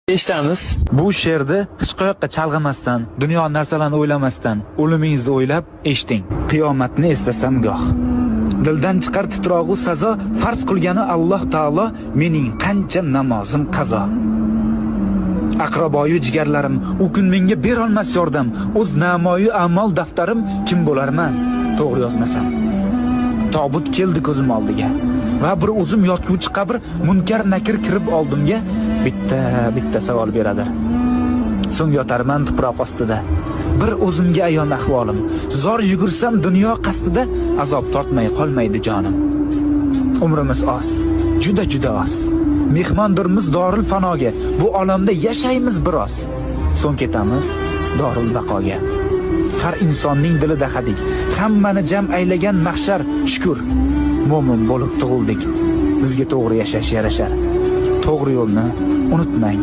Eshitamiz. Bu she'rni hech qayoqqa chalg'imasdan, dunyo narsalarini o'ylamasdan, o'limingizni o'ylab eshiting. Qiyomatni eslasam goh. Dildan chiqar titrog'u sazo, farz qilgani Alloh taolo, mening qancha namozim qazo. Aqraboyu jigarlarim u kun menga berolmas yordam, o'z namoyu a'mol daftarim kim bo'larman to'g'ri yozmasam. Tobut keldi ko'zim oldiga va bir o'zim yotguvchi qabr, munkar nakir kirib oldimga bitta bitta savol beradir. So'ng yotarman tuproq ostida. Bir o'zimga ayon ahvolim. Zor yugursam dunyo qasdida azob tortmay qolmaydi jonim. Umrimiz oz, juda juda oz. Mehmondirmiz doril fanoga. Bu olamda yashaymiz biroz. So'ng ketamiz doril baqoga. Har insonning dilida hadik. Hammani jam aylagan mahshar, shukr. Mo'min bo'lib tug'ildik. Bizga to'g'ri yashash yarashar. To'g'ri yo'lni unutmang.